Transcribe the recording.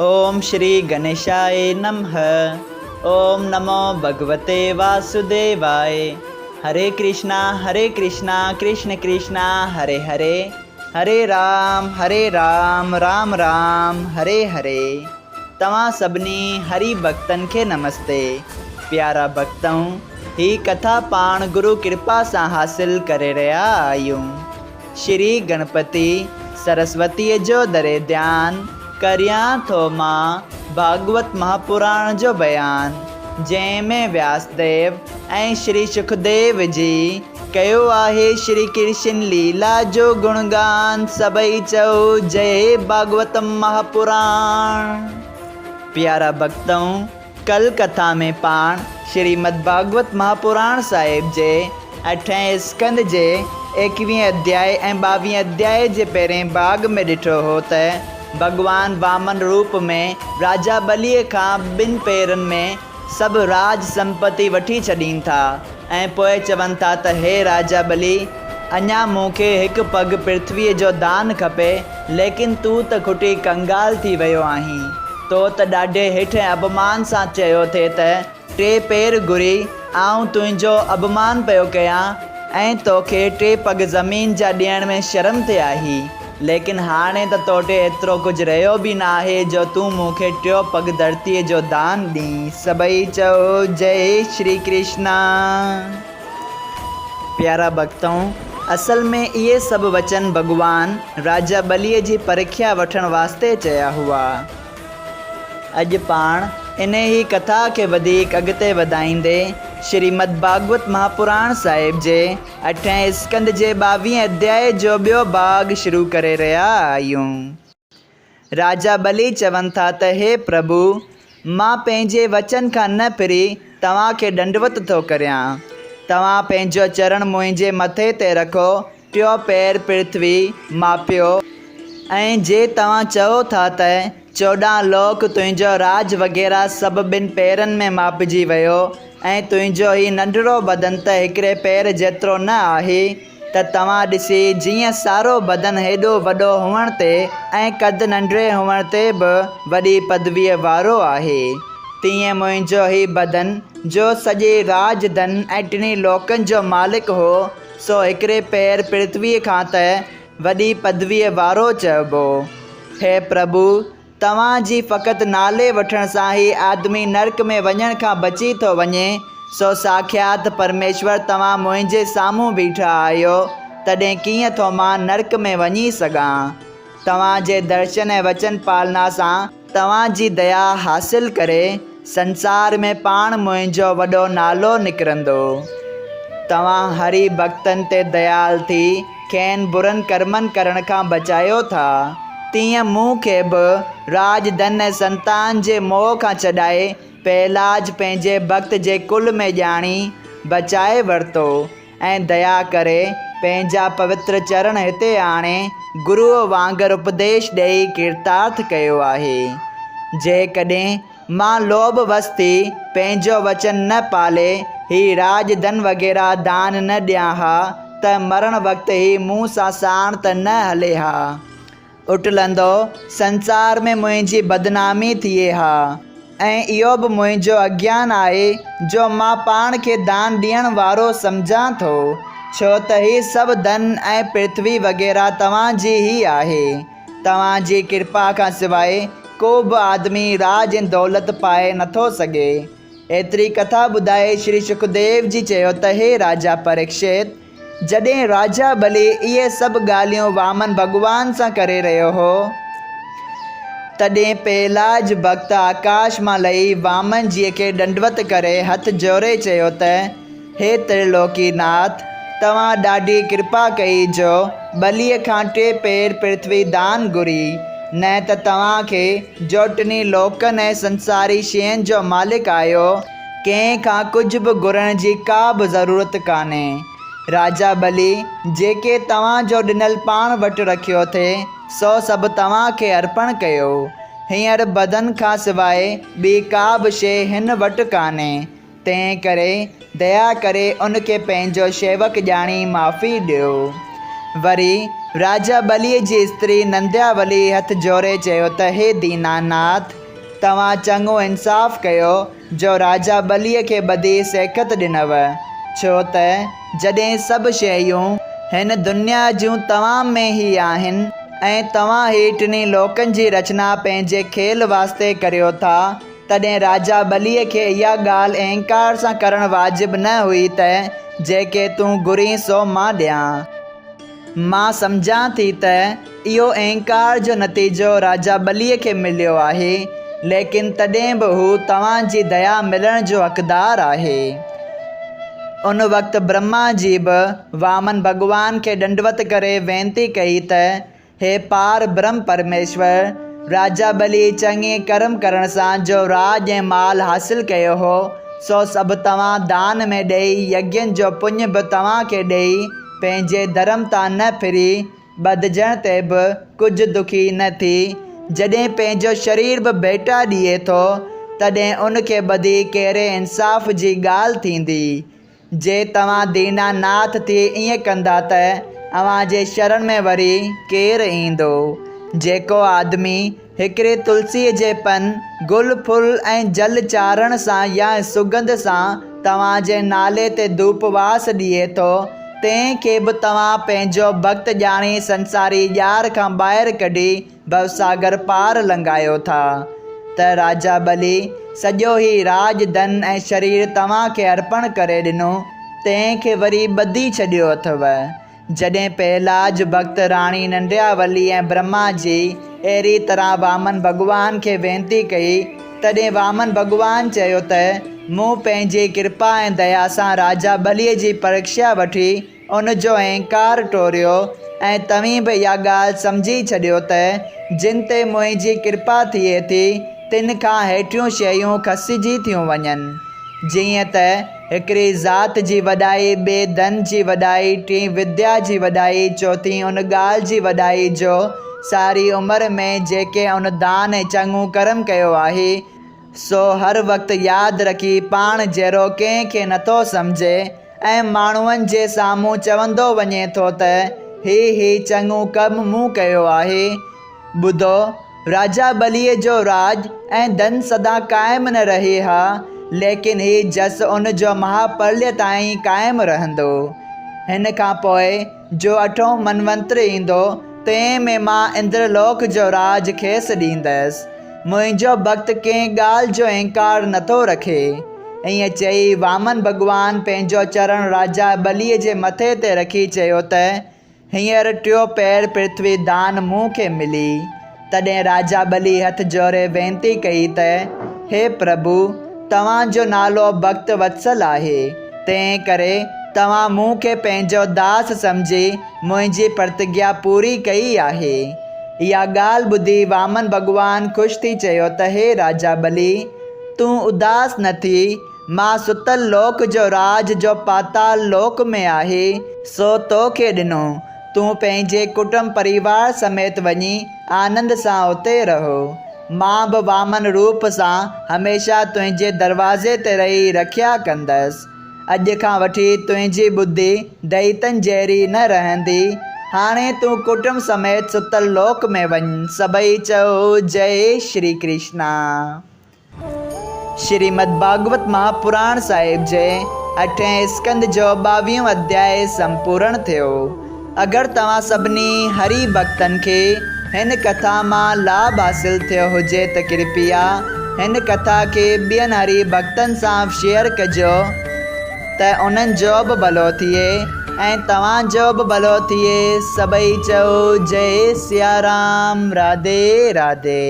اوم شري گنيشاء نمھ اوم نمو ڀڳوتي واسوديواء هري ڪرشنا هري ڪرشنا ڪرشن ڪرشنا هري هري هري رام هري رام رام رام هري هري توهان سڀني هري ڀڳتن کي نمستي پيارا ڀڳتؤ هي ڪٿا پاڻ گرو ڪرپا سان حاصل ڪري رهيا آهيون. شري گڻپتي سرسوتيء جو دري ڌيان ڪريان ٿو مان ڀاڳوت مهاپراڻ جو بيان، جنهن ۾ وياس ديو ۽ شري شڪديو جي ڪيو آهي شري ڪرشن ليلا جو گڻگان، سڀئي چئو جئي ڀاڳوت مهاپراڻ. پيارا ڀڳتؤ! ڪل ڪٿا ۾ پاڻ شريمد ڀاڳوت مهاپراڻ صاحب جي اٺين اسڪنڌ جي ايڪويهين اڌيائي ۽ ٻاويهين اڌيائي جي پهرئين ڀاڳ ۾ ڏٺو هو ته ڀڳوان وامن روپ ۾ راجا ٻليء کان ٻن پيرن ۾ سڀ راڄ سمپتي وٺي ڇڏين ٿا ۽ پوء چون ٿا ته هي راجا ٻلي! اڃا مون کي هڪ پڳ پرٿويء جو دان کپي، ليڪن تون ته کٽي ڪنگال ٿي ويو آهين. تو ته ڏاڍي هٺ ۽ اڀمان سان چيو ٿي ته ٽي پير گهري آئون تنهنجو اڀمان پيو ڪيان ۽ توکي ٽي پڳ زمين جا ڏيڻ ۾ شرم ٿي آهي. ليڪن هاڻي ته توٽي ايترو ڪجهه رهيو به ناهي جو تون مون کي ٽيو پڳ ڌرتيء جو دان ڏين. سڀئي چئو جئي شري ڪرشنا. پيارا ڀڳتؤ! اصل ۾ اهي سڀ وچن ڀڳوان راجا ٻليء جي پرکيا وٺڻ واسطي چيا هئا. اڄ پاڻ انهيء ڪٿا کي وڌيڪ اڳتي وڌائيندي شريمد ڀاڳوت مهاپراڻ صاحب جي اٺين اسڪنڌ جي ٻاويهين اڌيائي جو ٻيو ڀاڳ شروع ڪري رهيا آهيون. راجا ٻلي چون ٿا ته هي پرڀو! مان پنهنجي وچن کان نه ڦري توهان کي ڏنڊوت ٿو ڪريان. توهان پنهنجو چرڻ منهنجي مٿي تي رکو، ٽيون پير پرٿوي ماپيو، ۽ جي توهان چئو ٿا ته 14 لوڪ تنهنجو راڄ وغيره سڀ ٻن پيرن ۾ ماپجي ويو ۽ تنهنجو هي ننڍڙو بدن ته هڪڙي پير جيترو نه آهي ته توهان ڏسي جيئن سارو بدن هيڏو وڏو هئڻ تي ۽ قد ننڍڙي هئڻ تي به وڏي پدويء وارو آهي، تيئن منهنجو هي بدن جو سڄي راڄ ڌن ۽ ٽنهي لوڪن جو مالڪ هو، سو هڪڙي پير پرٿويء کان ته وڏي پدويء وارو چئبو. هي پرڀو! توهان جي فقط نالي وٺڻ سان هي آدمي نرڪ ۾ وڃڻ کان بچي ٿو وڃي، سو ساکيات پرميشور توهان منهنجي سامهون بيٺا آهيو، تڏهن ڪيئن ٿو مان نرڪ ۾ وڃي سگهان؟ توهان جي درشن ۽ وچن پالنا سان توهان جي ديا حاصل ڪري، سنسار ۾ پاڻ منهنجو وڏو نالو نڪرندو. توهان هري ڀڳتن تي ديال ٿي کين برن ڪرمن ڪرڻ کان بچايو ٿا، تيئن مون کي به راڄ ڌن ۽ سنتان جي موهه کان ڇڏائي پهلاج پنهنجي ڀڳت جي ڪل ۾ ڄاڻي بچائي ورتو ۽ ديا ڪري پنهنجا پوتر چرڻ هتي آڻي گروء وانگر اپديش ڏيئي ڪرتارٿ ڪيو آهي. جيڪڏهن مان لوڀ وس ٿي پنهنجو وچن نه پالي هي راڄ ڌن وغيره دان نه ڏيان ها ته مرڻ وقت هي مون سان ساڻ ته نه هلي ها. اٽلندو سنسار ۾ منهنجي بدنامي ٿئي ها ۽ اهو به منهنجو اگيان آهي جو مان پاڻ کي دان ڏيڻ وارو سمجهان ٿو، ڇو ته هي سڀ ڌن ۽ پرٿوي وغيره توهان جي ئي آهي. توهان جي ڪرپا کان سواء ڪو به آدمي راڄ ۽ دولت پائي نٿو سگهي. ايتري ڪٿا ٻڌائي شري شڪديو جي چيو ته هي راجا پريڪشت! جڏهن راجا ٻلي اهي سڀ ڳالهيون وامن ڀڳوان سان ڪري رهيو هو، تڏهن پهلاج ڀڳت آڪاش مان لهي وامن جيء کي ڏنڊوت ڪري هٿ جوڙي چيو ته، هي ترلوڪي ناٿ! توهان ڏاڍي ڪرپا ڪئي جو ٻليء کان ٽي پير پرٿوي دان گهري، نه ته توهان کي جو ٽنهي لوڪن ۽ سنساري شين جو مالڪ آهيو، ڪنهن کان ڪجهه به گهرڻ جي ڪا به ضرورت ڪانهي. راجا ٻلي، جيڪي توهان جو ڏنل پاڻ وٽ رکيو ٿي، سو سڀ توهان کي ارپڻ ڪيو. هينئر بدن کان سواء ٻي ڪا به شيء هن وٽ ڪانهي، تنهن ڪري ديا ڪري ان کي پنهنجو شيوڪ ڄاڻي معافي ڏيو. وري راجا ٻليء جي استري نندياولي هٿ جوڙي چيو ته هي ديناناٿ! توهان چڱو انصاف ڪيو جو راجا ٻليء کي ٻڌي سيکت ڏنو، ڇو ته جڏهن سڀ شيون هن دنيا جون توهان ۾ ئي آهن ۽ توهان هي ٽنهي لوڪن جي رچنا پنهنجي کيل واسطي ڪريو ٿا، تڏهن راجا ٻليء کي اها ڳالهه اهنڪار سان ڪرڻ واجب نه هئي ته جيڪي تون گهرين سو مان ڏيان. مان سمجهان ٿي ته اهو اهنڪار جو نتيجو راجا ٻليء کي مليو آهي، ليڪن تڏهن به هو توهان جي ديا ملڻ جو حقدار آهي. ان وقت برهما جي به وامن ڀڳوان کي ڏنڊوت ڪري وينتي ڪئي ته هي پار برهم پرميشور، راجا ٻلي چڱي ڪرم ڪرڻ سان جو راڄ ۽ مال حاصل ڪيو هو، سو سڀ توهان دان ۾ ڏيئي يگين جو پڃ به توهان کي ڏيئي پنهنجي ڌرم تان نه ڦري ٻڌجڻ تي به ڪجهه دکي نه ٿي، جڏهن پنهنجو شرير به ڀيٽا ڏئي ٿو، تڏهن ان کي ٻڌي ڪهڙي انصاف جي ڳالهه ٿيندي؟ جي توهان دينا ناٿ ٿي ائين ڪندا ته اوهان جي شرڻ ۾ وري ڪير ايندو؟ جيڪو آدمي هڪڙي تلسيء جي پن، گل ڦل ۽ جل چاڙهڻ سان يا سڳنڌ سان توهان جي نالي تي ڌوپ واس ڏئي ٿو، تنهن کي به توهان پنهنجو ڀڳت ڄاڻي سنساري ڄار کان ٻاهر ڪڍي ڀوساگر پار لنگهايو ٿا ته راجا ٻلي سڄو هي راڄ ڌن ۽ شرير توهان کي ارپڻ ڪري ڏنو، تنهن کي وري ٻڌي ڇڏيو اٿو. جڏهن پهلاج ڀڳت راڻي ننڊياولي ۽ برهما جي اهڙي طرح وامن ڀڳوان کي وينتي ڪئي، تڏهن وامن ڀڳوان چيو ته، مون پنهنجي ڪرپا ۽ ديا سان راجا ٻليء جي پرکشا وٺي ان جو اهنڪار ٽوريو ۽ توهين به اها ڳالهه سمجهي ڇڏيو ته جن تي منهنجي ڪرپا ٿئي ٿي، تن کان هيٺيون شيون کسجي ٿيون وڃن. جيئن ته هڪڙي ذات جي وڏائي، ٻي ڌن جي وڏائي، ٽين وديا جي وڏائي، چوٿين ان ڳالهه جي وڏائي جو ساري عمر ۾ جيڪي ان دان ۽ چڱو ڪرم ڪيو آهي، سو هر وقت ياد رکي پاڻ جهڙو ڪنهن کي نٿو سمجهي ۽ ماڻهن جي سامهون چوندو وڃي ٿو ته هي هي چڱو ڪم مون ڪيو آهي. ٻڌو، راجا ٻليء جو راڄ ۽ ڌن سدا قائم نه رهي ها، ليڪن هي جس ان جو مهاپرليه تائين قائم رهندو. هن کان پوء جو اٺون منونتر ايندو، تنهن ۾ مان اندر لوڪ جو راڄ کيس ڏيندس. منهنجو ڀڳت ڪنهن ڳالهه جو انڪار نٿو رکي. ائين چئي وامن ڀڳوان پنهنجو چرڻ راجا ٻليء جي مٿي تي رکي چيو ته، هينئر ٽيو پهر پرٿوي دان مون کي ملي. تڏهن راجا ٻلي هٿ جوڙي وينتي ڪئي ته، هي پرڀو! توهان جو نالو ڀڳت وتسل آهي، تنهن ڪري توهان مون کي پنهنجو داس سمجهي منهنجي پرتگيا پوري ڪئي آهي. اها ڳالهه ٻڌي وامن ڀڳوان خوش ٿي چيو ته هي راجا ٻلي! تون اداس نه ٿي، مان ستل لوڪ جو راڄ جو پاتال لوڪ ۾ آهي، سو تو کي ڏنو، تون پنهنجي ڪٽنب پريوار سميت وڃي آنند سان اتي رهو. مان به وامن روپ سان هميشه تنهنجي دروازي تي رهي رکيا ڪندس. اڄ کان وٺي تنهنجي ٻڌي دئيتن جهڙي نه رهندي. هاڻي تون ڪٽنب سميت ستل لوڪ ۾ وڃ. سڀئي چئو، جئي شري ڪرشنا. شريمد ڀاڳوت مهاپراڻ صاحب جي اٺين اسڪنڌ جو ٻاويهون اڌياء سمپورڻ ٿيو. اگر توهان سڀني هري ڀڳتن کي هن ڪٿا مان لاڀ حاصل ٿيو هجي ته ڪرپيا هن ڪٿا کي ٻين هري ڀڳتن سان شيئر ڪجو ته انهن جو به ڀلو ٿئي ۽ توهان جو به ڀلو ٿئي. سڀئي چئو جئي سيارام راڌي راڌي.